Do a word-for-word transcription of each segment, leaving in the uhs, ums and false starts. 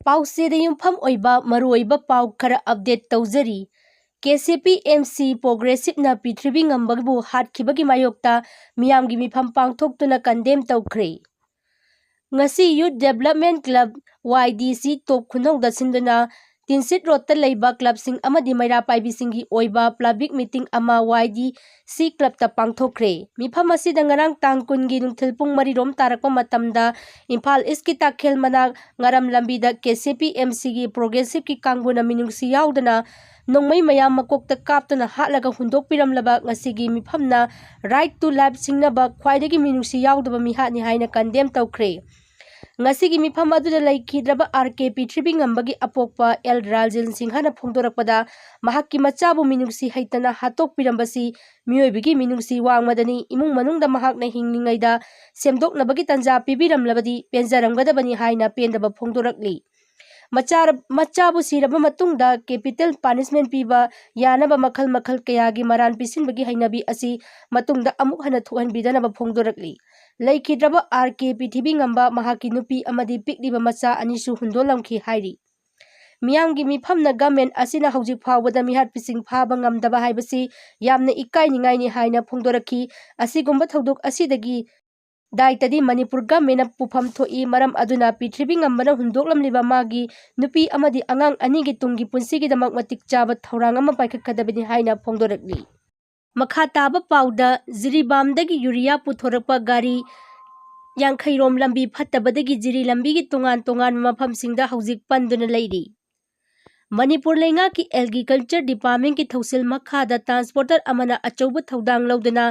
ꯄꯥꯎꯆꯦꯗ ꯌꯨꯝꯐꯝ ꯑꯣꯏꯕ ꯃꯔꯨꯑꯣꯏꯕ ꯄꯥꯎ ꯈꯔ update ꯇꯧꯖꯔꯤ꯫ K C P M C ꯄ꯭ꯔꯣꯒ꯭ꯔꯦꯁꯤꯞꯅ ꯄ꯭ꯔꯤꯊꯤꯕꯤ ꯉꯝꯕꯕꯨ ꯍꯥꯠꯈꯤꯕꯒꯤ ꯃꯥꯌꯣꯛꯇ ꯃꯤꯌꯥꯝꯒꯤ ꯃꯤꯐꯝ ꯄꯥꯡꯊꯣꯛꯇꯨꯅ condemn ꯇꯧꯈ꯭ꯔꯦ꯫ ꯉꯁꯤ Youth Development Club, ꯋꯥꯏ ꯗꯤ ꯁꯤ, ꯇꯣꯞ ꯈꯨꯅꯧꯗ ꯁꯤꯟꯗꯨꯅ ꯇꯤꯟꯁꯤꯠ ꯔꯣꯗꯇ ꯂꯩꯕ clubꯁꯤꯡ ꯑꯃꯗꯤ ꯃꯩꯔꯥ ꯄꯥꯏꯕꯤꯁꯤꯡꯒꯤ ꯑꯣꯏꯕ public meeting ꯑꯃ ꯋꯥꯏ ꯗꯤ ꯁꯤ clubꯇ ꯄꯥꯡꯊꯣꯛꯈ꯭ꯔꯦ꯫ ꯃꯤꯐꯝ ꯑꯁꯤꯗ ꯉꯔꯥꯡ ꯇꯥꯡ ꯀꯨꯟꯒꯤ ꯅꯨꯡꯊꯤꯜ ꯄꯨꯡ ꯃꯔꯤ ꯔꯣꯝ ꯇꯥꯔꯛꯄ ꯃꯇꯝꯗ ꯏꯝꯐꯥꯜ ꯏꯁꯀꯤ ꯇꯥꯈꯦꯜ ꯃꯅꯥꯛ ꯉꯥꯔꯝ ꯂꯝꯕꯤꯗ ꯀꯦ ꯁꯤ ꯄꯤ ꯑꯦꯝ ꯁꯤꯒꯤ ꯄ꯭ꯔꯣꯒ꯭ꯔꯦꯁꯤꯞꯀꯤ ꯀꯥꯡꯕꯨꯅ ꯃꯤꯅꯨꯡꯁꯤ ꯌꯥꯎꯗꯅ ꯅꯣꯡꯃꯩ ꯃꯌꯥꯝ ꯃꯀꯣꯛꯇ ꯀꯥꯞꯇꯨꯅ ꯍꯥꯠꯂꯒ ꯍꯨꯟꯗꯣꯛꯄꯤꯔꯝꯂꯕ ꯉꯁꯤꯒꯤ ꯃꯤꯐꯝꯅ Right to Life ꯁꯤꯡꯅꯕ ꯈ꯭ꯋꯥꯏꯗꯒꯤ ꯃꯤꯅꯨꯡꯁꯤ ꯌꯥꯎꯗꯕ ꯃꯤꯍꯥꯠꯅꯤ ꯍꯥꯏꯅ condemn ꯇꯧꯈ꯭ꯔꯦ꯫ ꯉꯁꯤꯒꯤ ꯃꯤꯐꯝ ꯑꯗꯨꯗ ꯂꯩꯈꯤꯗ꯭ꯔꯕ ꯑꯥꯔ ꯀꯦ ꯄ꯭ꯔꯤꯊꯤꯕꯤ ꯉꯝꯕꯒꯤ ꯑꯄꯣꯛꯄ ꯑꯦꯜ ꯔꯥꯖꯦꯟ ꯁꯤꯡꯍꯅ ꯐꯣꯡꯗꯣꯔꯛꯄꯗ, ꯃꯍꯥꯛꯀꯤ ꯃꯆꯥꯕꯨ ꯃꯤꯅꯨꯡꯁꯤ ꯍꯩꯇꯅ ꯍꯥꯠꯇꯣꯛꯄꯤꯔꯝꯕꯁꯤ ꯃꯤꯑꯣꯏꯕꯒꯤ ꯃꯤꯅꯨꯡꯁꯤ ꯋꯥꯡꯃꯗꯅꯤ, ꯏꯃꯨꯡ ꯃꯅꯨꯡꯗ ꯃꯍꯥꯛꯅ ꯍꯤꯡꯂꯤꯉꯩꯗ ꯁꯦꯝꯗꯣꯛꯅꯕꯒꯤ ꯇꯥꯟꯖꯥ ꯄꯤꯕꯤꯔꯝꯂꯕꯗꯤ ꯄꯦꯟꯖꯔꯝꯒꯗꯕꯅꯤ ꯍꯥꯏꯅ ꯄꯦꯟꯗꯕ ꯐꯣꯡꯗꯣꯔꯛꯂꯤ꯫ ꯃꯆꯥ-, ꯃꯆꯥꯕꯨ ꯁꯤꯔꯕ ꯃꯇꯨꯡꯗ capital punishment ꯄꯤꯕ ꯌꯥꯅꯕ ꯃꯈꯜ ꯃꯈꯜ ꯀꯌꯥꯒꯤ ꯃꯔꯥꯟ ꯄꯤꯁꯤꯟꯕꯒꯤ ꯍꯩꯅꯕꯤ ꯑꯁꯤ ꯃꯇꯨꯡꯗ ꯑꯃꯨꯛ ꯍꯟꯅ ꯊꯣꯛꯍꯟꯕꯤꯗꯅꯕ ꯐꯣꯡꯗꯣꯔꯛꯂꯤ꯫ ꯂꯩꯈꯤꯗ꯭ꯔꯕ ꯑꯥꯔ ꯀꯦ ꯄ꯭ꯔꯤꯊꯤꯕꯤ ꯉꯝꯕ ꯃꯍꯥꯛꯀꯤ ꯅꯨꯄꯤ ꯑꯃꯗꯤ ꯄꯤꯛꯂꯤꯕ ꯃꯆꯥ ꯑꯅꯤꯁꯨ ꯍꯨꯟꯗꯣꯛꯂꯝꯈꯤ ꯍꯥꯏꯔꯤ꯫ ꯃꯤꯌꯥꯝꯒꯤ ꯃꯤꯐꯝꯅ government ꯑꯁꯤꯅ ꯍꯧꯖꯤꯛ ꯐꯥꯎꯕꯗ ꯃꯤꯍꯥꯠꯄꯤꯁꯤꯡ ꯐꯥꯕ ꯉꯝꯗꯕ ꯍꯥꯏꯕꯁꯤ ꯌꯥꯝꯅ ꯏꯀꯥꯏꯅꯤꯡꯉꯥꯏꯅꯤ ꯍꯥꯏꯅ ꯐꯣꯡꯗꯣꯔꯛꯈꯤ꯫ ꯑꯁꯤꯒꯨꯝꯕ ꯊꯧꯗꯣꯛ ꯑꯁꯤꯗꯒꯤ ꯗꯥꯏꯇꯗꯤ ꯃꯅꯤꯄꯨꯔ governmentꯅ ꯄꯨꯐꯝ ꯊꯣꯛꯏ꯫ ꯃꯔꯝ ꯑꯗꯨꯅ ꯄ꯭ꯔꯤꯊꯤꯕꯤ ꯉꯝꯕꯅ ꯍꯨꯟꯗꯣꯛꯂꯝꯂꯤꯕ ꯃꯥꯒꯤ ꯅꯨꯄꯤ ꯑꯃꯗꯤ ꯑꯉꯥꯡ ꯑꯅꯤꯒꯤ ꯇꯨꯡꯒꯤ ꯄꯨꯟꯁꯤꯒꯤꯗꯃꯛ ꯃꯇꯤꯛ ꯆꯥꯕ ꯊꯧꯔꯥꯡ ꯑꯃ ꯄꯥꯏꯈꯠꯀꯗꯕꯅꯤ ꯍꯥꯏꯅ ꯐꯣꯡꯗꯣꯔꯛꯂꯤ꯫ ꯃꯈꯥ ꯇꯥꯕ ꯄꯥꯎꯗ, ꯖꯤꯔꯤꯕꯥꯝꯗꯒꯤ ꯌꯨꯔꯤꯌꯥ ꯄꯨꯊꯣꯔꯛꯄ ꯒꯥꯔꯤ ꯌꯥꯡꯈꯩꯔꯣꯝ ꯂꯝꯕꯤ ꯐꯠꯇꯕꯗꯒꯤ ꯖꯤꯔꯤ ꯂꯝꯕꯤꯒꯤ ꯇꯣꯉꯥꯟ ꯇꯣꯉꯥꯟꯕ ꯃꯐꯝꯁꯤꯡꯗ ꯍꯧꯖꯤꯛ ꯄꯟꯗꯨꯅ ꯂꯩꯔꯤ꯫ ꯃꯅꯤꯄꯨꯔ ꯂꯩꯉꯥꯛꯀꯤ Agriculture Departmentꯀꯤ ꯊꯧꯁꯤꯜ ꯃꯈꯥꯗ transporter ꯑꯃꯅ ꯑꯆꯧꯕ ꯊꯧꯗꯥꯡ ꯂꯧꯗꯨꯅ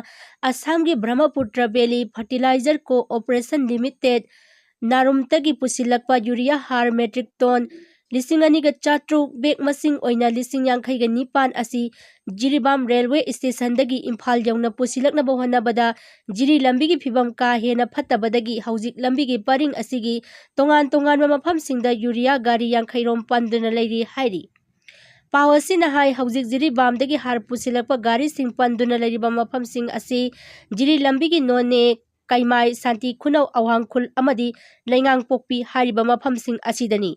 ꯑꯁꯥꯝꯒꯤ Brahmaputra Valley Fertilizer Corporation Limited ꯅꯥꯔꯨꯝꯇꯒꯤ ꯄꯨꯁꯤꯜꯂꯛꯄ ꯌꯨꯔꯤꯌꯥ ꯍꯥꯔ metric ton ꯂꯤꯁꯤꯡ ꯑꯅꯤꯒ ꯆꯥꯇ꯭ꯔꯨꯛ, bag ꯃꯁꯤꯡ ꯑꯣꯏꯅ ꯂꯤꯁꯤꯡ ꯌꯥꯡꯈꯩꯒ ꯅꯤꯄꯥꯟ ꯑꯁꯤ ꯖꯤꯔꯤꯕꯥꯝ railway stationꯗꯒꯤ ꯏꯝꯐꯥꯜ ꯌꯧꯅ ꯄꯨꯁꯤꯜꯂꯛꯅꯕ ꯍꯣꯠꯅꯕꯗ ꯖꯤꯔꯤ ꯂꯝꯕꯤꯒꯤ ꯐꯤꯕꯝ ꯀꯥ ꯍꯦꯟꯅ ꯐꯠꯇꯕꯗꯒꯤ ꯍꯧꯖꯤꯛ ꯂꯝꯕꯤꯒꯤ ꯄꯔꯤꯡ ꯑꯁꯤꯒꯤ ꯇꯣꯉꯥꯟ ꯇꯣꯉꯥꯟꯕ ꯃꯐꯝꯁꯤꯡꯗ ꯌꯨꯔꯤꯌꯥ ꯒꯥꯔꯤ ꯌꯥꯡꯈꯩꯔꯣꯝ ꯄꯟꯗꯨꯅ ꯂꯩꯔꯤ ꯍꯥꯏꯔꯤ꯫ ꯄꯥꯎ ꯑꯁꯤꯅ ꯍꯥꯏ, ꯍꯧꯖꯤꯛ ꯖꯤꯔꯤꯕꯥꯝꯗꯒꯤ ꯍꯥꯔ ꯄꯨꯁꯤꯜꯂꯛꯄ ꯒꯥꯔꯤꯁꯤꯡ ꯄꯟꯗꯨꯅ ꯂꯩꯔꯤꯕ ꯃꯐꯝꯁꯤꯡ ꯑꯁꯤ ꯖꯤꯔꯤ ꯂꯝꯕꯤꯒꯤ ꯅꯣꯅꯦ, ꯀꯩꯃꯥꯏ, ꯁꯥꯟꯇꯤ ꯈꯨꯅꯧ, ꯑꯋꯥꯡꯈꯨꯜ ꯑꯃꯗꯤ ꯂꯩꯉꯥꯡꯄꯣꯛꯄꯤ ꯍꯥꯏꯔꯤꯕ ꯃꯐꯝꯁꯤꯡ ꯑꯁꯤꯗꯅꯤ꯫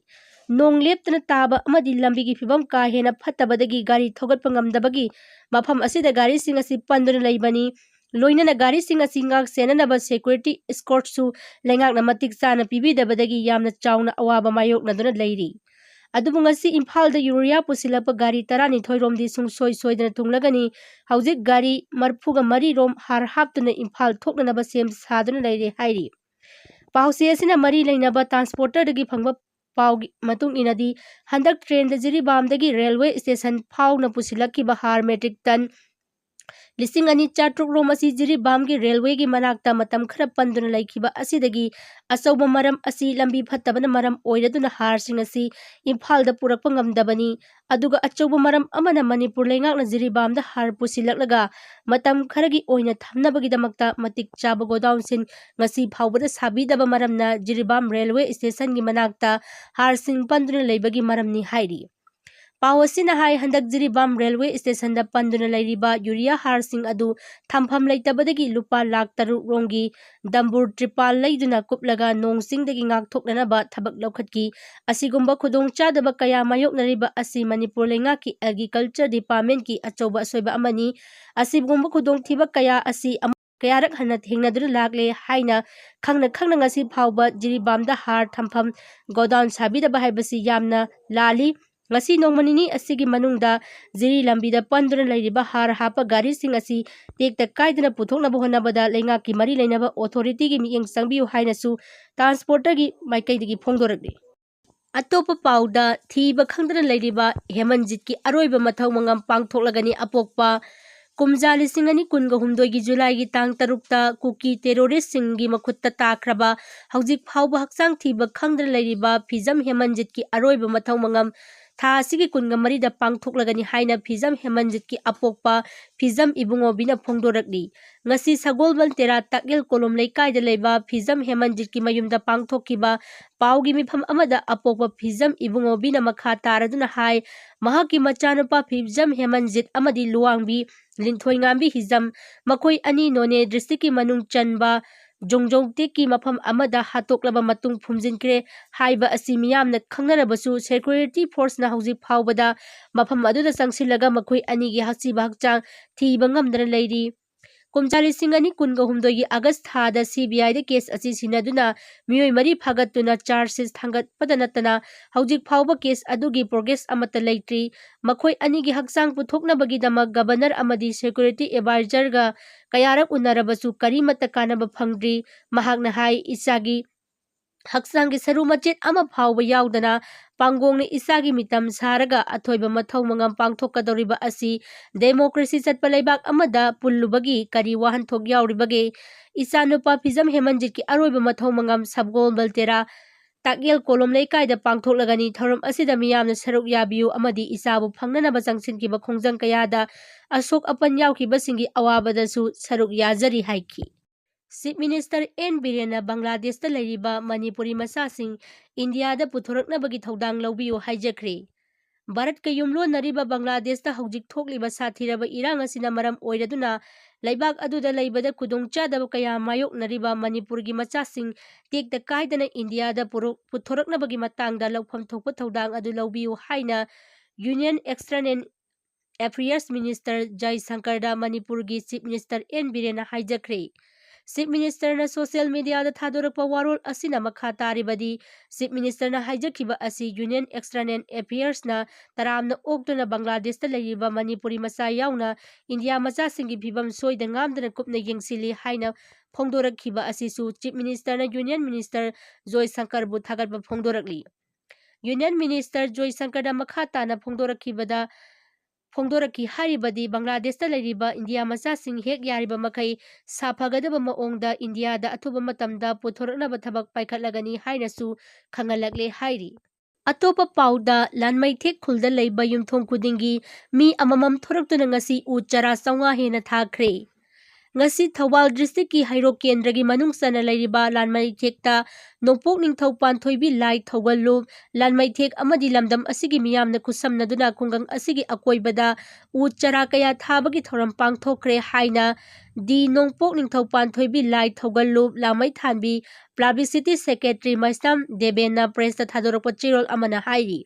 ꯅꯣꯡ ꯂꯦꯞꯇꯅ ꯇꯥꯕ ꯑꯃꯗꯤ ꯂꯝꯕꯤꯒꯤ ꯐꯤꯕꯝ ꯀꯥ ꯍꯦꯟꯅ ꯐꯠꯇꯕꯗꯒꯤ ꯒꯥꯔꯤ ꯊꯧꯒꯠꯄ ꯉꯝꯗꯕꯒꯤ ꯃꯐꯝ ꯑꯁꯤꯗ ꯒꯥꯔꯤꯁꯤꯡ ꯑꯁꯤ ꯄꯟꯗꯨꯅ ꯂꯩꯕꯅꯤ꯫ ꯂꯣꯏꯅꯅ ꯒꯥꯔꯤꯁꯤꯡ ꯑꯁꯤ ꯉꯥꯛ ꯁꯦꯟꯅꯅꯕ security escortꯁꯨ ꯂꯩꯉꯥꯛꯅ ꯃꯇꯤꯛ ꯆꯥꯅ ꯄꯤꯕꯤꯗꯕꯗꯒꯤ ꯌꯥꯝꯅ ꯆꯥꯎꯅ ꯑꯋꯥꯕ ꯃꯥꯌꯣꯛꯅꯗꯨꯅ ꯂꯩꯔꯤ꯫ ꯑꯗꯨꯕꯨ ꯉꯁꯤ ꯏꯝꯐꯥꯜꯗ ꯌꯨꯔꯤꯌꯥ ꯄꯨꯁꯤꯜꯂꯛꯄ ꯒꯥꯔꯤ ꯇꯔꯥꯅꯤꯊꯣꯏ ꯔꯣꯝꯗꯤ ꯁꯨꯡꯁꯣꯏ ꯁꯣꯏꯗꯅ ꯊꯨꯡꯂꯒꯅꯤ꯫ ꯍꯧꯖꯤꯛ ꯒꯥꯔꯤ ꯃꯔꯤꯐꯨꯒ ꯃꯔꯤ ꯔꯣꯝ ꯍꯥꯔ ꯍꯥꯞꯇꯨꯅ ꯏꯝꯐꯥꯜ ꯊꯣꯛꯅꯅꯕ ꯁꯦꯝ ꯁꯥꯗꯨꯅ ꯂꯩꯔꯦ ꯍꯥꯏꯔꯤ꯫ ꯄꯥꯎꯆꯦ ꯑꯁꯤꯅ ꯃꯔꯤ ꯂꯩꯅꯕ transporterꯗꯒꯤ ꯐꯪꯕ ꯄꯥꯎꯒꯤ ꯃꯇꯨꯡ ꯏꯟꯅꯗꯤ, ꯍꯟꯗꯛ trainꯗ ꯖꯤꯔꯤꯕꯥꯝꯗꯒꯤ railway station ꯐꯥꯎꯅ ꯄꯨꯁꯤꯜꯂꯛꯈꯤꯕ ꯍꯥꯔ metric ton ꯂꯤꯁꯤꯡ ꯑꯅꯤ ꯆꯥꯇ꯭ꯔꯨꯛ ꯔꯣꯝ ꯑꯁꯤ ꯖꯤꯔꯤꯕꯥꯝꯒꯤ railwayꯒꯤ ꯃꯅꯥꯛꯇ ꯃꯇꯝ ꯈꯔ ꯄꯟꯗꯨꯅ ꯂꯩꯈꯤꯕ ꯑꯁꯤꯗꯒꯤ ꯑꯆꯧꯕ ꯃꯔꯝ ꯑꯁꯤ ꯂꯝꯕꯤ ꯐꯠꯇꯕꯅ ꯃꯔꯝ ꯑꯣꯏꯔꯗꯨꯅ ꯍꯥꯔꯁꯤꯡ ꯑꯁꯤ ꯏꯝꯐꯥꯜꯗ ꯄꯨꯔꯛꯄ ꯉꯝꯗꯕꯅꯤ꯫ ꯑꯗꯨꯒ ꯑꯆꯧꯕ ꯃꯔꯝ ꯑꯃꯅ ꯃꯅꯤꯄꯨꯔ ꯂꯩꯉꯥꯛꯅ ꯖꯤꯔꯤꯕꯥꯝꯗ ꯍꯥꯔ ꯄꯨꯁꯤꯜꯂꯛꯂꯒ ꯃꯇꯝ ꯈꯔꯒꯤ ꯑꯣꯏꯅ ꯊꯝꯅꯕꯒꯤꯗꯃꯛꯇ ꯃꯇꯤꯛ ꯆꯥꯕ ꯒꯣꯗꯥꯎꯟꯁꯤꯡ ꯉꯁꯤ ꯐꯥꯎꯕꯗ ꯁꯥꯕꯤꯗꯕ ꯃꯔꯝꯅ ꯖꯤꯔꯤꯕꯥꯝ railway stationꯒꯤ ꯃꯅꯥꯛꯇ ꯍꯥꯔꯁꯤꯡ ꯄꯟꯗꯨꯅ ꯂꯩꯕꯒꯤ ꯃꯔꯝꯅꯤ ꯍꯥꯏꯔꯤ꯫ ꯄꯥꯎ ꯑꯁꯤꯅ ꯍꯥꯏ, ꯍꯟꯗꯛ ꯖꯤꯔꯤꯕꯥꯝ railway stationꯗ ꯄꯟꯗꯨꯅ ꯂꯩꯔꯤꯕ ꯌꯨꯔꯤꯌꯥ ꯍꯥꯔꯁꯤꯡ ꯑꯗꯨ ꯊꯝꯐꯝ ꯂꯩꯇꯕꯗꯒꯤ ꯂꯨꯄꯥ ꯂꯥꯈ ꯇꯔꯨꯛ ꯔꯣꯝꯒꯤ ꯗꯝꯕꯨꯔ ꯇ꯭ꯔꯤꯄꯥꯜ ꯂꯩꯗꯨꯅ ꯀꯨꯞꯂꯒ ꯅꯣꯡ ꯆꯤꯡꯗꯒꯤ ꯉꯥꯛꯊꯣꯛꯅꯅꯕ ꯊꯕꯛ ꯂꯧꯈꯠꯈꯤ꯫ ꯑꯁꯤꯒꯨꯝꯕ ꯈꯨꯗꯣꯡꯆꯥꯗꯕ ꯀꯌꯥ ꯃꯥꯌꯣꯛꯅꯔꯤꯕ ꯑꯁꯤ ꯃꯅꯤꯄꯨꯔ ꯂꯩꯉꯥꯛꯀꯤ agriculture departmentꯀꯤ ꯑꯆꯧꯕ ꯑꯁꯣꯏꯕ ꯑꯃꯅꯤ꯫ ꯑꯁꯤꯒꯨꯝꯕ ꯈꯨꯗꯣꯡꯊꯤꯕ ꯀꯌꯥ ꯑꯁꯤ ꯑꯃꯨꯛ ꯀꯌꯥꯔꯛ ꯍꯟꯅ ꯊꯦꯡꯅꯗꯨꯅ ꯂꯥꯛꯂꯦ ꯍꯥꯏꯅ ꯈꯪꯅ ꯈꯪꯅ ꯉꯁꯤ ꯐꯥꯎꯕ ꯖꯤꯔꯤꯕꯥꯝꯗ ꯍꯥꯔ ꯊꯝꯐꯝ ꯒꯣꯗꯥꯎꯟ ꯁꯥꯕꯤꯗꯕ ꯍꯥꯏꯕꯁꯤ ꯌꯥꯝꯅ ꯂꯥꯜꯂꯤ꯫ ꯉꯁꯤ ꯅꯣꯡꯃ ꯅꯤꯅꯤ ꯑꯁꯤꯒꯤ ꯃꯅꯨꯡꯗ ꯖꯤꯔꯤ ꯂꯝꯕꯤꯗ ꯄꯟꯗꯨꯅ ꯂꯩꯔꯤꯕ ꯍꯥꯔ ꯍꯥꯞꯄ ꯒꯥꯔꯤꯁꯤꯡ ꯑꯁꯤ ꯇꯦꯛꯇ ꯀꯥꯏꯗꯅ ꯄꯨꯊꯣꯛꯅꯕ ꯍꯣꯠꯅꯕꯗ ꯂꯩꯉꯥꯛꯀꯤ ꯃꯔꯤ ꯂꯩꯅꯕ authorityꯒꯤ ꯃꯤꯠꯌꯦꯡ ꯆꯪꯕꯤꯌꯨ ꯍꯥꯏꯅꯁꯨ transporterꯒꯤ ꯃꯥꯏꯀꯩꯗꯒꯤ ꯐꯣꯡꯗꯣꯔꯛꯂꯤ꯫ ꯑꯇꯣꯞꯄ ꯄꯥꯎꯗ, ꯊꯤꯕ ꯈꯪꯗꯅ ꯂꯩꯔꯤꯕ ꯍꯦꯃꯟꯖꯤꯠꯀꯤ ꯑꯔꯣꯏꯕ ꯃꯊꯧ ꯃꯉꯝ ꯄꯥꯡꯊꯣꯛꯂꯒꯅꯤ꯫ ꯑꯄꯣꯛꯄ ꯀꯨꯝꯖꯥ ꯂꯤꯁꯤꯡ ꯑꯅꯤ ꯀꯨꯟꯒ ꯍꯨꯝꯗꯣꯏꯒꯤ ꯖꯨꯂꯥꯏꯒꯤ ꯇꯥꯡ ꯇꯔꯨꯛꯇ ꯀꯨꯀꯤ terroristꯁꯤꯡꯒꯤ ꯃꯈꯨꯠꯇ ꯇꯥꯈ꯭ꯔꯕ, ꯍꯧꯖꯤꯛ ꯐꯥꯎꯕ ꯍꯛꯆꯥꯡ ꯊꯤꯕ ꯈꯪꯗꯅ ꯂꯩꯔꯤꯕ ꯐꯤꯖꯝ ꯍꯦꯃꯟꯖꯤꯠꯀꯤ ꯑꯔꯣꯏꯕ ꯃꯊꯧ ꯃꯉꯝ ꯊꯥ ꯑꯁꯤꯒꯤ ꯀꯨꯟꯒ ꯃꯔꯤꯗ ꯄꯥꯡꯊꯣꯛꯂꯒꯅꯤ ꯍꯥꯏꯅ ꯐꯤꯖꯝ ꯍꯦꯃꯟꯖꯤꯠꯀꯤ ꯑꯄꯣꯛꯄ ꯐꯤꯖꯝ ꯏꯕꯨꯡꯉꯣꯕꯤꯅ ꯐꯣꯡꯗꯣꯔꯛꯂꯤ꯫ ꯉꯁꯤ ꯁꯒꯣꯜꯕꯟ ꯇꯦꯔꯥ ꯇꯥꯛꯌꯦꯜ ꯀꯣꯂꯨꯝ ꯂꯩꯀꯥꯏꯗ ꯂꯩꯕ ꯐꯤꯖꯝ ꯍꯦꯃꯟꯖꯤꯠꯀꯤ ꯃꯌꯨꯝꯗ ꯄꯥꯡꯊꯣꯛꯈꯤꯕ ꯄꯥꯎꯒꯤ ꯃꯤꯐꯝ ꯑꯃꯗ ꯑꯄꯣꯛꯄ ꯐꯤꯖꯝ ꯏꯕꯨꯡꯉꯣꯕꯤꯅ ꯃꯈꯥ ꯇꯥꯔꯗꯨꯅ ꯍꯥꯏ, ꯃꯍꯥꯛꯀꯤ ꯃꯆꯥꯅꯨꯄꯥ ꯐꯤꯖꯝ ꯍꯦꯃꯟꯖꯤꯠ ꯑꯃꯗꯤ ꯂꯨꯋꯥꯡꯕꯤ ꯂꯤꯟꯊꯣꯏꯉꯥꯝꯕꯤ ꯍꯤꯖꯝ, ꯃꯈꯣꯏ ꯑꯅꯤ ꯅꯣꯅꯦ districtꯀꯤ ꯃꯅꯨꯡ ꯆꯟꯕ ꯖꯣꯡꯖꯣꯡ ꯇꯦꯛꯀꯤ ꯃꯐꯝ ꯑꯃꯗ ꯍꯥꯠꯇꯣꯛꯂꯕ ꯃꯇꯨꯡ ꯐꯨꯝꯖꯤꯟꯈ꯭ꯔꯦ ꯍꯥꯏꯕ ꯑꯁꯤ ꯃꯤꯌꯥꯝꯅ ꯈꯪꯅꯔꯕꯁꯨ, security forceꯅ ꯍꯧꯖꯤꯛ ꯐꯥꯎꯕꯗ ꯃꯐꯝ ꯑꯗꯨꯗ ꯆꯪꯁꯤꯜꯂꯒ ꯃꯈꯣꯏ ꯑꯅꯤꯒꯤ ꯑꯁꯤꯕ ꯍꯛꯆꯥꯡ ꯊꯤꯕ ꯉꯝꯗꯅ ꯂꯩꯔꯤ꯫ ꯀꯨꯝꯖꯥ ꯂꯤꯁꯤꯡ ꯑꯅꯤ ꯀꯨꯟꯒ ꯍꯨꯝꯗꯣꯏꯒꯤ ꯑꯥꯒꯁ ꯊꯥꯗ CBIꯗ case ꯑꯁꯤ ꯁꯤꯟꯅꯗꯨꯅ ꯃꯤꯑꯣꯏ ꯃꯔꯤ ꯐꯥꯒꯠꯇꯨꯅ charge sheet ꯊꯥꯡꯒꯠꯄꯗ ꯅꯠꯇꯅ ꯍꯧꯖꯤꯛ ꯐꯥꯎꯕ case ꯑꯗꯨꯒꯤ progress ꯑꯃꯠꯇ ꯂꯩꯇ꯭ꯔꯤ꯫ ꯃꯈꯣꯏ ꯑꯅꯤꯒꯤ ꯍꯛꯆꯥꯡ ꯄꯨꯊꯣꯛꯅꯕꯒꯤꯗꯃꯛ governor ꯑꯃꯗꯤ security advisorꯒ ꯀꯌꯥꯔꯛ ꯎꯅꯔꯕꯁꯨ ꯀꯔꯤꯃꯠꯇ ꯀꯥꯟꯅꯕ ꯐꯪꯗ꯭ꯔꯤ꯫ ꯃꯍꯥꯛꯅ ꯍꯥꯏ, ꯏꯆꯥꯒꯤ ꯍꯛꯆꯥꯡꯒꯤ ꯁꯔꯨ ꯃꯆꯦꯠ ꯑꯃ ꯐꯥꯎꯕ ꯌꯥꯎꯗꯅ ꯄꯥꯡꯒꯣꯡꯅ ꯏꯆꯥꯒꯤ ꯃꯤꯇꯝ ꯁꯥꯔꯒ ꯑꯊꯣꯏꯕ ꯃꯊꯧ ꯃꯉꯝ ꯄꯥꯡꯊꯣꯛꯀꯗꯧꯔꯤꯕ ꯑꯁꯤ democracy ꯆꯠꯄ ꯂꯩꯕꯥꯛ ꯑꯃꯗ ꯄꯨꯜꯂꯨꯕꯒꯤ ꯀꯔꯤ ꯋꯥꯍꯟꯊꯣꯛ ꯌꯥꯎꯔꯤꯕꯒꯦ? ꯏꯆꯥꯅꯨꯄꯥ ꯐꯤꯖꯝ ꯍꯦꯃꯟꯖꯤꯠꯀꯤ ꯑꯔꯣꯏꯕ ꯃꯊꯧ ꯃꯉꯝ ꯁꯕꯒꯣꯜ ꯕꯜꯇꯦꯔꯥ ꯇꯥꯛꯌꯦꯜ ꯀꯣꯂꯣꯝ ꯂꯩꯀꯥꯏꯗ ꯄꯥꯡꯊꯣꯛꯂꯒꯅꯤ꯫ ꯊꯧꯔꯝ ꯑꯁꯤꯗ ꯃꯤꯌꯥꯝꯅ ꯁꯔꯨꯛ ꯌꯥꯕꯤꯌꯨ ꯑꯃꯗꯤ ꯏꯆꯥꯕꯨ ꯐꯪꯅꯅꯕ ꯆꯪꯁꯤꯟꯈꯤꯕ ꯈꯣꯡꯖꯪ ꯀꯌꯥꯗ ꯑꯁꯣꯛ ꯑꯄꯟ ꯌꯥꯎꯈꯤꯕꯁꯤꯡꯒꯤ ꯑꯋꯥꯕꯗꯁꯨ ꯁꯔꯨꯛ ꯌꯥꯖꯔꯤ ꯍꯥꯏꯈꯤ꯫ Chief Minister ꯑꯦꯟ ꯕꯤꯔꯦꯟꯅ ꯕꯪꯒ꯭ꯂꯥꯗꯦꯁꯇ ꯂꯩꯔꯤꯕ ꯃꯅꯤꯄꯨꯔꯤ ꯃꯆꯥꯁꯤꯡ ꯏꯟꯗꯤꯌꯥꯗ ꯄꯨꯊꯣꯔꯛꯅꯕꯒꯤ ꯊꯧꯗꯥꯡ ꯂꯧꯕꯤꯌꯨ ꯍꯥꯏꯖꯈ꯭ꯔꯦ꯫ ꯚꯥꯔꯠꯀ ꯌꯨꯝꯂꯣꯟꯅꯔꯤꯕ ꯕꯪꯒ꯭ꯂꯥꯗꯦꯁꯇ ꯍꯧꯖꯤꯛ ꯊꯣꯛꯂꯤꯕ ꯁꯥꯊꯤꯔꯕ ꯏꯔꯥꯡ ꯑꯁꯤꯅ ꯃꯔꯝ ꯑꯣꯏꯔꯗꯨꯅ ꯂꯩꯕꯥꯛ ꯑꯗꯨꯗ ꯂꯩꯕꯗ ꯈꯨꯗꯣꯡꯆꯥꯗꯕ ꯀꯌꯥ ꯃꯥꯌꯣꯛꯅꯔꯤꯕ ꯃꯅꯤꯄꯨꯔꯒꯤ ꯃꯆꯥꯁꯤꯡ ꯇꯦꯛꯇ ꯀꯥꯏꯗꯅ ꯏꯟꯗꯤꯌꯥꯗ ꯄꯨꯔꯣ-, ꯄꯨꯊꯣꯔꯛꯅꯕꯒꯤ ꯃꯇꯥꯡꯗ ꯂꯧꯐꯝ ꯊꯣꯛꯄ ꯊꯧꯗꯥꯡ ꯑꯗꯨ ꯂꯧꯕꯤꯌꯨ ꯍꯥꯏꯅ Union External Affairs Minister ꯖꯌꯁꯪꯀꯔꯗ ꯃꯅꯤꯄꯨꯔꯒꯤ Chief Minister ꯑꯦꯟ ꯕꯤꯔꯦꯟꯅ ꯍꯥꯏꯖꯈ꯭ꯔꯦ꯫ Chief Ministerꯅ social mediaꯗ ꯊꯥꯗꯣꯔꯛꯄ ꯋꯥꯔꯣꯜ ꯑꯁꯤꯅ ꯃꯈꯥ ꯇꯥꯔꯤꯕꯗꯤ, Chief Ministerꯅ ꯍꯥꯏꯖꯈꯤꯕ ꯑꯁꯤ Union External Affairsꯅ ꯇꯔꯥꯝꯅ ꯑꯣꯛꯇꯨꯅ ꯕꯪꯒ꯭ꯂꯥꯗꯦꯁꯇ ꯂꯩꯔꯤꯕ ꯃꯅꯤꯄꯨꯔꯤ ꯃꯆꯥ ꯌꯥꯎꯅ ꯏꯟꯗꯤꯌꯥ ꯃꯆꯥꯁꯤꯡꯒꯤ ꯐꯤꯕꯝ ꯁꯣꯏꯗ ꯉꯥꯝꯗꯅ ꯀꯨꯞꯅ ꯌꯦꯡꯁꯤꯜꯂꯤ ꯍꯥꯏꯅ ꯐꯣꯡꯗꯣꯔꯛꯈꯤꯕ ꯑꯁꯤꯁꯨ Chief Ministerꯅ Union Minister ꯖꯣꯏꯁꯪꯀꯔꯕꯨ ꯊꯥꯒꯠꯄ ꯐꯣꯡꯗꯣꯔꯛꯂꯤ꯫ Union Minister ꯖꯣꯏꯁꯪꯀꯔꯅ ꯃꯈꯥ ꯇꯥꯅ ꯐꯣꯡꯗꯣꯔꯛꯈꯤꯕꯗ, ꯐꯣꯡꯗꯣꯔꯛꯈꯤ ꯍꯥꯏꯔꯤꯕꯗꯤ ꯕꯪꯒ꯭ꯂꯥꯗꯦꯁꯇ ꯂꯩꯔꯤꯕ ꯏꯟꯗꯤꯌꯥ ꯃꯆꯥꯁꯤꯡ ꯍꯦꯛ ꯌꯥꯔꯤꯕ ꯃꯈꯩ ꯁꯥꯐꯒꯗꯕ ꯃꯑꯣꯡꯗ ꯏꯟꯗꯤꯌꯥꯗ ꯑꯊꯨꯕ ꯃꯇꯝꯗ ꯄꯨꯊꯣꯔꯛꯅꯕ ꯊꯕꯛ ꯄꯥꯏꯈꯠꯂꯒꯅꯤ ꯍꯥꯏꯅꯁꯨ ꯈꯪꯍꯜꯂꯛꯂꯦ ꯍꯥꯏꯔꯤ꯫ ꯑꯇꯣꯞꯄ ꯄꯥꯎꯗ, ꯂꯥꯟꯃꯩꯊꯦꯛ ꯈꯨꯜꯗ ꯂꯩꯕ ꯌꯨꯝꯊꯣꯡ ꯈꯨꯗꯤꯡꯒꯤ ꯃꯤ ꯑꯃꯃꯝ ꯊꯣꯔꯛꯇꯨꯅ ꯉꯁꯤ ꯎ ꯆꯥꯔꯥ ꯆꯥꯝꯃꯉꯥ ꯍꯦꯟꯅ ꯊꯥꯈ꯭ꯔꯦ꯫ ꯉꯁꯤ ꯊꯧꯕꯥꯜ ꯗꯤꯁꯇ꯭ꯔꯤꯛꯀꯤ ꯍꯩꯔꯣꯛ ꯀꯦꯟꯗ꯭ꯔꯒꯤ ꯃꯅꯨꯡ ꯆꯟꯅ ꯂꯩꯔꯤꯕ ꯂꯥꯟꯃꯩꯊꯦꯛꯇ ꯅꯣꯡꯄꯣꯛ ꯅꯤꯡꯊꯧ ꯄꯥꯟꯊꯣꯏꯕꯤ ꯂꯥꯏ ꯊꯧꯒꯜꯂꯨꯞ, ꯂꯥꯟꯃꯩꯊꯦꯛ ꯑꯃꯗꯤ ꯂꯝꯗꯝ ꯑꯁꯤꯒꯤ ꯃꯤꯌꯥꯝꯅ ꯈꯨꯠꯁꯝꯅꯗꯨꯅ ꯈꯨꯡꯒꯪ ꯑꯁꯤꯒꯤ ꯑꯀꯣꯏꯕꯗ ꯎ ꯆꯥꯔꯥ ꯀꯌꯥ ꯊꯥꯕꯒꯤ ꯊꯧꯔꯝ ꯄꯥꯡꯊꯣꯛꯈ꯭ꯔꯦ ꯍꯥꯏꯅ ꯗꯤ ꯅꯣꯡꯄꯣꯛ ꯅꯤꯡꯊꯧ ꯄꯥꯟꯊꯣꯏꯕꯤ ꯂꯥꯏ ꯊꯧꯒꯜꯂꯨꯞ ꯂꯥꯃꯩꯊꯥꯟꯕꯤ publicity secretary ꯃꯩꯁꯅꯥꯝ ꯗꯦꯕꯦꯟꯅ pressꯇ ꯊꯥꯗꯣꯔꯛꯄ ꯆꯦꯔꯣꯜ ꯑꯃꯅ ꯍꯥꯏꯔꯤ꯫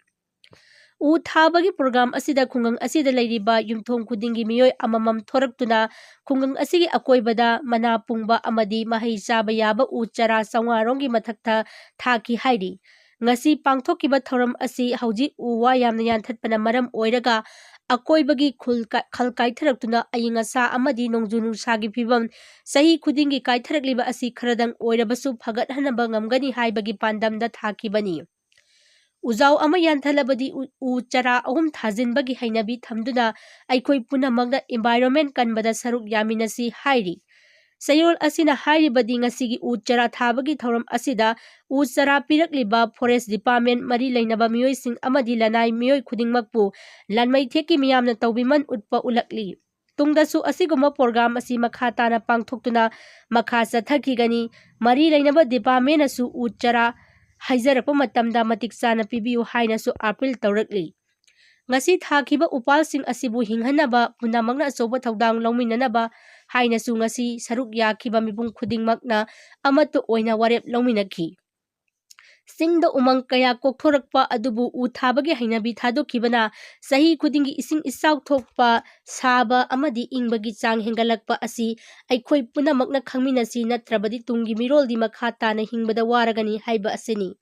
ꯎ ꯊꯥꯕꯒꯤ program ꯑꯁꯤꯗ ꯈꯨꯡꯒꯪ ꯑꯁꯤꯗ ꯂꯩꯔꯤꯕ ꯌꯨꯝꯊꯣꯡ ꯈꯨꯗꯤꯡꯒꯤ ꯃꯤꯑꯣꯏ ꯑꯃꯃꯝ ꯊꯣꯔꯛꯇꯨꯅ ꯈꯨꯡꯒꯪ ꯑꯁꯤꯒꯤ ꯑꯀꯣꯏꯕꯗ ꯃꯅꯥ ꯄꯨꯡꯕ ꯑꯃꯗꯤ ꯃꯍꯩ ꯆꯥꯕ ꯌꯥꯕ ꯎ ꯆꯥꯔꯥ ꯆꯥꯝꯃꯉꯥ ꯔꯣꯝꯒꯤ ꯃꯊꯛꯇ ꯊꯥꯈꯤ ꯍꯥꯏꯔꯤ꯫ ꯉꯁꯤ ꯄꯥꯡꯊꯣꯛꯈꯤꯕ ꯊꯧꯔꯝ ꯑꯁꯤ ꯍꯧꯖꯤꯛ ꯎ ꯋꯥ ꯌꯥꯝꯅ ꯌꯥꯟꯊꯠꯄꯅ ꯃꯔꯝ ꯑꯣꯏꯔꯒ ꯑꯀꯣꯏꯕꯒꯤ ꯈꯨꯜ ꯀ-, ꯈꯜ ꯀꯥꯏꯊꯔꯛꯇꯨꯅ ꯑꯏꯪ ꯑꯁꯥ ꯑꯃꯗꯤ ꯅꯣꯡꯖꯨ ꯅꯨꯡꯁꯥꯒꯤ ꯐꯤꯕꯝ ꯆꯍꯤ ꯈꯨꯗꯤꯡꯒꯤ ꯀꯥꯏꯊꯔꯛꯂꯤꯕ ꯑꯁꯤ ꯈꯔꯗꯪ ꯑꯣꯏꯔꯕꯁꯨ ꯐꯒꯠꯍꯟꯅꯕ ꯉꯝꯒꯅꯤ ꯍꯥꯏꯕꯒꯤ ꯄꯥꯟꯗꯝꯗ ꯊꯥꯈꯤꯕꯅꯤ꯫ ꯎꯖꯥꯎ ꯑꯃ ꯌꯥꯟꯊꯠꯂꯕꯗꯤ ꯎ, ꯎ ꯆꯥꯔꯥ ꯑꯍꯨꯝ ꯊꯥꯖꯤꯟꯕꯒꯤ ꯍꯩꯅꯕꯤ ꯊꯝꯗꯨꯅ ꯑꯩꯈꯣꯏ ꯄꯨꯝꯅꯃꯛꯅ environment ꯀꯟꯕꯗ ꯁꯔꯨꯛ ꯌꯥꯃꯤꯟꯅꯁꯤ ꯍꯥꯏꯔꯤ꯫ ꯆꯌꯣꯜ ꯑꯁꯤꯅ ꯍꯥꯏꯔꯤꯕꯗꯤ ꯉꯁꯤꯒꯤ ꯎ ꯆꯥꯔꯥ ꯊꯥꯕꯒꯤ ꯊꯧꯔꯝ ꯑꯁꯤꯗ ꯎ ꯆꯥꯔꯥ ꯄꯤꯔꯛꯂꯤꯕ forest department ꯃꯔꯤ ꯂꯩꯅꯕ ꯃꯤꯑꯣꯏꯁꯤꯡ ꯑꯃꯗꯤ ꯂꯅꯥꯏ ꯃꯤꯑꯣꯏ ꯈꯨꯗꯤꯡꯃꯛꯄꯨ ꯂꯥꯟꯃꯩꯊꯦꯛꯀꯤ ꯃꯤꯌꯥꯝꯅ ꯇꯧꯕꯤꯃꯜ ꯎꯠꯄ ꯎꯠꯂꯛꯂꯤ꯫ ꯇꯨꯡꯗꯁꯨ ꯑꯁꯤꯒꯨꯝꯕ program ꯑꯁꯤ ꯃꯈꯥ ꯇꯥꯅ ꯄꯥꯡꯊꯣꯛꯇꯨꯅ ꯃꯈꯥ ꯆꯠꯊꯈꯤꯒꯅꯤ꯫ ꯃꯔꯤ ꯂꯩꯅꯕ departmentꯅꯁꯨ ꯎ ꯆꯥꯔꯥ ꯍꯥꯏꯖꯔꯛꯄ ꯃꯇꯝꯗ ꯃꯇꯤꯛ ꯆꯥꯅ ꯄꯤꯕꯤꯌꯨ ꯍꯥꯏꯅꯁꯨ appeal ꯇꯧꯔꯛꯂꯤ꯫ ꯉꯁꯤ ꯊꯥꯈꯤꯕ ꯎꯄꯥꯜꯁꯤꯡ ꯑꯁꯤꯕꯨ ꯍꯤꯡꯍꯟꯅꯕ ꯄꯨꯝꯅꯃꯛꯅ ꯑꯆꯧꯕ ꯊꯧꯗꯥꯡ ꯂꯧꯃꯤꯟꯅꯅꯕ ꯍꯥꯏꯅꯁꯨ ꯉꯁꯤ ꯁꯔꯨꯛ ꯌꯥꯈꯤꯕ ꯃꯤꯄꯨꯝ ꯈꯨꯗꯤꯡꯃꯛꯅ ꯑꯃꯠꯇ ꯑꯣꯏꯅ ꯋꯥꯔꯦꯞ ꯂꯧꯃꯤꯟꯅꯈꯤ꯫ ꯆꯤꯡꯗ ꯎꯃꯪ ꯀꯌꯥ ꯀꯣꯛꯊꯣꯔꯛꯄ ꯑꯗꯨꯕꯨ ꯎ ꯊꯥꯕꯒꯤ ꯍꯩꯅꯕꯤ ꯊꯥꯗꯣꯛꯈꯤꯕꯅ ꯆꯍꯤ ꯈꯨꯗꯤꯡꯒꯤ ꯏꯁꯤꯡ ꯏꯆꯥꯎ ꯊꯣꯛꯄ, ꯁꯥꯕ ꯑꯃꯗꯤ ꯏꯪꯕꯒꯤ ꯆꯥꯡ ꯍꯦꯟꯒꯠꯂꯛꯄ ꯑꯁꯤ ꯑꯩꯈꯣꯏ ꯄꯨꯝꯅꯃꯛꯅ ꯈꯪꯃꯤꯟꯅꯁꯤ, ꯅꯠꯇ꯭ꯔꯕꯗꯤ ꯇꯨꯡꯒꯤ ꯃꯤꯔꯣꯜꯗꯤ ꯃꯈꯥ ꯇꯥꯅ ꯍꯤꯡꯕꯗ ꯋꯥꯔꯒꯅꯤ ꯍꯥꯏꯕ ꯑꯁꯤꯅꯤ꯫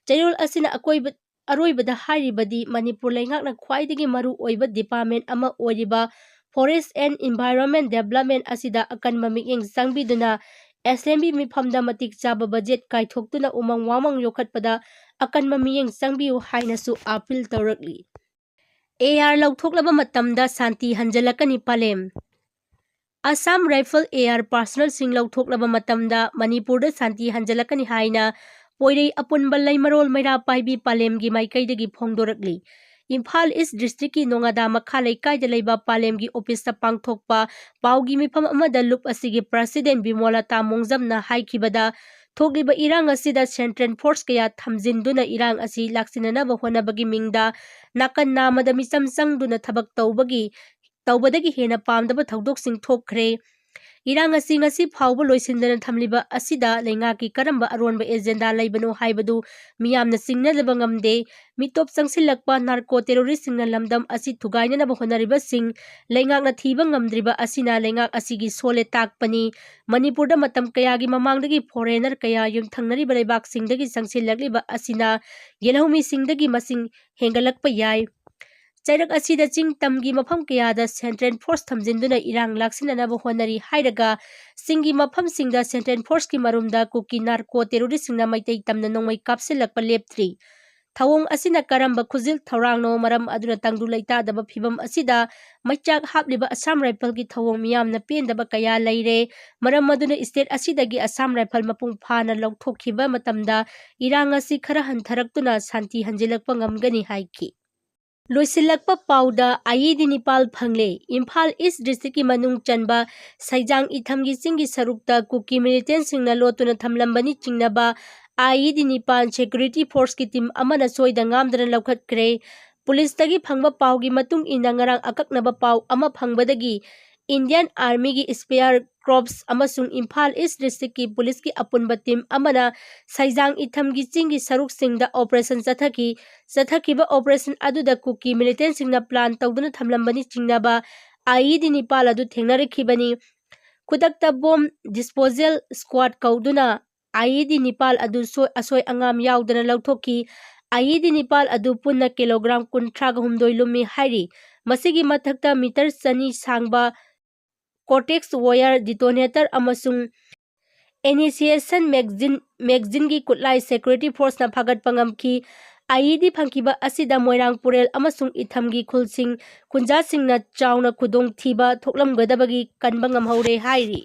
ꯆꯌꯣꯜ ꯑꯁꯤꯅ ꯑꯀꯣꯏꯕ, ꯑꯔꯣꯏꯕꯗ ꯍꯥꯏꯔꯤꯕꯗꯤ ꯃꯅꯤꯄꯨꯔ ꯂꯩꯉꯥꯛꯅ ꯈ꯭ꯋꯥꯏꯗꯒꯤ ꯃꯔꯨ ꯑꯣꯏꯕ department ꯑꯃ ꯑꯣꯏꯔꯤꯕ Forest and Environment Development ꯑꯁꯤꯗ ꯑꯀꯟꯕ ꯃꯤꯠꯌꯦꯡ ꯆꯪꯕꯤꯗꯨꯅ assembly ꯃꯤꯐꯝꯗ ꯃꯇꯤꯛ ꯆꯥꯕ budget ꯀꯥꯏꯊꯣꯛꯇꯨꯅ ꯎꯃꯪ ꯋꯥꯃꯪ ꯌꯣꯛꯈꯠꯄꯗ ꯑꯀꯟꯕ ꯃꯤꯠꯌꯦꯡ ꯆꯪꯕꯤꯌꯨ ꯍꯥꯏꯅꯁꯨ appeal ꯇꯧꯔꯛꯂꯤ꯫ AR ꯂꯧꯊꯣꯛꯂꯕ ꯃꯇꯝꯗ ꯁꯥꯟꯇꯤ ꯍꯟꯖꯤꯜꯂꯛꯀꯅꯤ ꯄꯥꯂꯦꯝ꯫ Assam Rifle AR personnelꯁꯤꯡ ꯂꯧꯊꯣꯛꯂꯕ ꯃꯇꯝꯗ ꯃꯅꯤꯄꯨꯔꯗ ꯁꯥꯟꯇꯤ ꯍꯟꯖꯤꯜꯂꯛꯀꯅꯤ ꯍꯥꯏꯅ ꯄꯣꯏꯔꯩ ꯑꯄꯨꯟꯕ ꯂꯩꯃꯔꯣꯜ ꯃꯩꯔꯥ ꯄꯥꯏꯕꯤ ꯄꯥꯂꯦꯝꯒꯤ ꯃꯥꯏꯀꯩꯗꯒꯤ ꯐꯣꯡꯗꯣꯔꯛꯂꯤ꯫ ꯏꯝꯐꯥꯜ ꯏꯁ ꯗꯤꯁꯇ꯭ꯔꯤꯛꯀꯤ ꯅꯣꯉꯥꯗꯥ ꯃꯈꯥ ꯂꯩꯀꯥꯏꯗ ꯂꯩꯕ ꯄꯥꯂꯦꯝꯒꯤ ꯑꯣꯐꯤꯁꯇ ꯄꯥꯡꯊꯣꯛꯄ ꯄꯥꯎꯒꯤ ꯃꯤꯐꯝ ꯑꯃꯗ ꯂꯨꯞ ꯑꯁꯤꯒꯤ ꯄ꯭ꯔꯁꯤꯗꯦꯟ ꯕꯤꯃꯣꯂꯥ ꯇꯥꯃꯣꯡꯖꯝꯅ ꯍꯥꯏꯈꯤꯕꯗ, ꯊꯣꯛꯂꯤꯕ ꯏꯔꯥꯡ ꯑꯁꯤꯗ ꯁꯦꯟꯇ꯭ꯔꯦꯜ ꯐꯣꯔꯁ ꯀꯌꯥ ꯊꯝꯖꯤꯟꯗꯨꯅ ꯏꯔꯥꯡ ꯑꯁꯤ ꯂꯥꯛꯁꯤꯟꯅꯅꯕ ꯍꯣꯠꯅꯕꯒꯤ ꯃꯤꯡꯗ ꯅꯥꯀꯟ ꯅꯥꯝꯃꯗ ꯃꯤꯆꯝ ꯆꯪꯗꯨꯅ ꯊꯕꯛ ꯇꯧꯕꯒꯤ, ꯇꯧꯕꯗꯒꯤ ꯍꯦꯟꯅ ꯄꯥꯝꯗꯕ ꯊꯧꯗꯣꯛꯁꯤꯡ ꯊꯣꯛꯈ꯭ꯔꯦ꯫ ꯏꯔꯥꯡ ꯑꯁꯤ ꯉꯁꯤ ꯐꯥꯎꯕ ꯂꯣꯏꯁꯤꯟꯗꯅ ꯊꯝꯂꯤꯕ ꯑꯁꯤꯗ ꯂꯩꯉꯥꯛꯀꯤ ꯀꯔꯝꯕ ꯑꯔꯣꯟꯕ ꯑꯦꯖꯦꯟꯗꯥ ꯂꯩꯕꯅꯣ ꯍꯥꯏꯕꯗꯨ ꯃꯤꯌꯥꯝꯅ ꯆꯤꯡꯅꯗꯕ ꯉꯝꯗꯦ꯫ ꯃꯤꯇꯣꯞ ꯆꯪꯁꯤꯜꯂꯛꯄ ꯅꯥꯔꯀꯣ ꯇꯦꯔꯣꯔꯤꯁꯁꯤꯡꯅ ꯂꯝꯗꯝ ꯑꯁꯤ ꯊꯨꯒꯥꯏꯅꯅꯕ ꯍꯣꯠꯅꯔꯤꯕꯁꯤꯡ ꯂꯩꯉꯥꯛꯅ ꯊꯤꯕ ꯉꯝꯗ꯭ꯔꯤꯕ ꯑꯁꯤꯅ ꯂꯩꯉꯥꯛ ꯑꯁꯤꯒꯤ ꯁꯣꯜꯂꯦ ꯇꯥꯛꯄꯅꯤ꯫ ꯃꯅꯤꯄꯨꯔꯗ ꯃꯇꯝ ꯀꯌꯥꯒꯤ ꯃꯃꯥꯡꯗꯒꯤ ꯐꯣꯔꯦꯅꯔ ꯀꯌꯥ ꯌꯨꯝꯊꯪꯅꯔꯤꯕ ꯂꯩꯕꯥꯛꯁꯤꯡꯗꯒꯤ ꯆꯪꯁꯤꯜꯂꯛꯂꯤꯕ ꯑꯁꯤꯅ ꯌꯦꯜꯍꯧꯃꯤꯁꯤꯡꯗꯒꯤ ꯃꯁꯤꯡ ꯍꯦꯟꯒꯠꯂꯛꯄ ꯌꯥꯏ꯫ ꯆꯩꯔꯛ ꯑꯁꯤꯗ ꯆꯤꯡ ꯇꯝꯒꯤ ꯃꯐꯝ ꯀꯌꯥꯗ ꯁꯦꯟꯇ꯭ꯔꯦꯜ ꯐꯣꯔꯁ ꯊꯝꯖꯤꯟꯗꯨꯅ ꯏꯔꯥꯡ ꯂꯥꯛꯁꯤꯟꯅꯅꯕ ꯍꯣꯠꯅꯔꯤ ꯍꯥꯏꯔꯒ, ꯆꯤꯡꯒꯤ ꯃꯐꯝꯁꯤꯡꯗ ꯁꯦꯟꯇ꯭ꯔꯦꯜ ꯐꯣꯔꯁꯀꯤ ꯃꯔꯨꯝꯗ ꯀꯨꯀꯤ ꯅꯥꯔꯀꯣ ꯇꯦꯔꯣꯔꯤꯁꯁꯤꯡꯅ ꯃꯩꯇꯩ ꯇꯝꯅ ꯅꯣꯡꯃꯩ ꯀꯥꯞꯁꯤꯜꯂꯛꯄ ꯂꯦꯞꯇ꯭ꯔꯤ꯫ ꯊꯧꯑꯣꯡ ꯑꯁꯤꯅ ꯀꯔꯝꯕ ꯈꯨꯖꯤꯜ ꯊꯧꯔꯥꯡꯅꯣ? ꯃꯔꯝ ꯑꯗꯨꯅ ꯇꯪꯗꯨ ꯂꯩꯇꯥꯗꯕ ꯐꯤꯚꯝ ꯑꯁꯤꯗ ꯃꯩꯆꯥꯛ ꯍꯥꯞꯂꯤꯕ ꯑꯁꯥꯝ ꯔꯥꯏꯐꯜꯒꯤ ꯊꯧꯑꯣꯡ ꯃꯤꯌꯥꯝꯅ ꯄꯦꯟꯗꯕ ꯀꯌꯥ ꯂꯩꯔꯦ꯫ ꯃꯔꯝ ꯑꯗꯨꯅ ꯁ꯭ꯇꯦꯠ ꯑꯁꯤꯗꯒꯤ ꯑꯁꯥꯝ ꯔꯥꯏꯐꯜ ꯃꯄꯨꯡ ꯐꯥꯅ ꯂꯧꯊꯣꯛꯈꯤꯕ ꯃꯇꯝꯗ ꯏꯔꯥꯡ ꯑꯁꯤ ꯈꯔ ꯍꯟꯊꯔꯛꯇꯨꯅ ꯁꯥꯟꯇꯤ ꯍꯟꯖꯤꯜꯂꯛꯄ ꯉꯝꯒꯅꯤ ꯍꯥꯏꯈꯤ꯫ ꯂꯣꯏꯁꯤꯜꯂꯛꯄ ꯄꯥꯎꯗ ꯑꯥꯏꯏꯗꯤ ꯅꯤꯄꯥꯜ ꯐꯪꯂꯦ꯫ ꯏꯝꯐꯥꯜ ꯏꯁ ꯗꯤꯁꯇ꯭ꯔꯤꯛꯀꯤ ꯃꯅꯨꯡ ꯆꯟꯕ ꯁꯩꯖꯥꯡ ꯏꯊꯝꯒꯤ ꯆꯤꯡꯒꯤ ꯁꯔꯨꯛꯇ ꯀꯨꯀꯤ ꯃꯤꯂꯤꯇꯦꯟꯁꯤꯡꯅ ꯂꯣꯠꯇꯨꯅ ꯊꯝꯂꯝꯕꯅꯤ ꯆꯤꯡꯅꯕ ꯑꯥꯏꯏꯗꯤ ꯅꯤꯄꯥꯜ ꯁꯦꯀ꯭ꯌꯨꯔꯤꯇꯤ ꯐꯣꯔꯁꯀꯤ ꯇꯤꯝ ꯑꯃꯅ ꯁꯣꯏꯗ ꯉꯥꯝꯗꯅ ꯂꯧꯈꯠꯈ꯭ꯔꯦ꯫ ꯄꯨꯂꯤꯁꯇꯒꯤ ꯐꯪꯕ ꯄꯥꯎꯒꯤ ꯃꯇꯨꯡ ꯏꯟꯅ, ꯉꯔꯥꯡ ꯑꯀꯛꯅꯕ ꯄꯥꯎ ꯑꯃ ꯐꯪꯕꯗꯒꯤ ꯏꯟꯗꯤꯌꯟ ꯑꯥꯔꯃꯤꯒꯤ ꯁ꯭ꯄꯦꯌꯥꯔ ꯀ꯭ꯔꯣꯞꯁ ꯑꯃꯁꯨꯡ ꯏꯝꯐꯥꯜ ꯏꯁ ꯗꯤꯁꯇ꯭ꯔꯤꯛꯀꯤ ꯄꯨꯂꯤꯁꯀꯤ ꯑꯄꯨꯟꯕ ꯇꯤꯝ ꯑꯃꯅ ꯁꯩꯖꯥꯡ ꯏꯊꯝꯒꯤ ꯆꯤꯡꯒꯤ ꯁꯔꯨꯛꯁꯤꯡꯗ ꯑꯣꯄꯔꯦꯁꯟ ꯆꯠꯊꯈꯤ꯫ ꯆꯠꯊꯈꯤꯕ ꯑꯣꯄꯔꯦꯁꯟ ꯑꯗꯨꯗ ꯀꯨꯀꯤ ꯃꯤꯂꯤꯇꯦꯟꯁꯤꯡꯅ ꯄ꯭ꯂꯥꯟ ꯇꯧꯗꯨꯅ ꯊꯝꯂꯝꯕꯅꯤ ꯆꯤꯡꯅꯕ ꯑꯥꯏꯏꯗꯤ ꯅꯤꯄꯥꯜ ꯑꯗꯨ ꯊꯦꯡꯅꯔꯛꯈꯤꯕꯅꯤ꯫ ꯈꯨꯗꯛꯇ ꯕꯣꯝ ꯗꯤꯁꯄꯣꯖꯦꯜ ꯁ꯭ꯀ꯭ꯋꯥꯗ ꯀꯧꯗꯨꯅ ꯑꯥꯏꯏꯗꯤ ꯅꯤꯄꯥꯜ ꯑꯗꯨ ꯁꯣꯏ-, ꯑꯁꯣꯏ ꯑꯉꯥꯝ ꯌꯥꯎꯗꯅ ꯂꯧꯊꯣꯛꯈꯤ꯫ ꯑꯥꯏꯏꯗꯤ ꯅꯤꯄꯥꯜ ꯑꯗꯨ ꯄꯨꯟꯅ ꯀꯤꯂꯣꯒ꯭ꯔꯥꯝ ꯀꯨꯟꯊ꯭ꯔꯥꯒ ꯍꯨꯝꯗꯣꯏ ꯂꯨꯝꯃꯤ ꯍꯥꯏꯔꯤ꯫ ꯃꯁꯤꯒꯤ ꯃꯊꯛꯇ ꯃꯤꯇꯔ ꯆꯅꯤ ꯁꯥꯡꯕ ꯀꯣꯔꯇꯦꯛꯁ ꯋꯥꯌꯔ ꯗꯤꯇꯣꯅꯦꯇꯔ ꯑꯃꯁꯨꯡ ꯏꯅꯤꯁꯤꯌꯦꯁꯟ ꯃꯦꯒꯖꯤꯟ, ꯃꯦꯒꯖꯤꯟꯒꯤ ꯈꯨꯠꯂꯥꯏ ꯁꯦꯀ꯭ꯌꯨꯔꯤꯇꯤ ꯐꯣꯔꯁꯅ ꯐꯥꯒꯠꯄ ꯉꯝꯈꯤ꯫ ꯑꯥꯏꯏꯗꯤ ꯐꯪꯈꯤꯕ ꯑꯁꯤꯗ ꯃꯣꯏꯔꯥꯡ ꯄꯨꯔꯦꯜ ꯑꯃꯁꯨꯡ ꯏꯊꯝꯒꯤ ꯈꯨꯜꯁꯤꯡ ꯈꯨꯟꯖꯥꯁꯤꯡꯅ ꯆꯥꯎꯅ ꯈꯨꯗꯣꯡꯊꯤꯕ ꯊꯣꯛꯂꯝꯒꯗꯕꯒꯤ ꯀꯟꯕ ꯉꯝꯍꯧꯔꯦ ꯍꯥꯏꯔꯤ꯫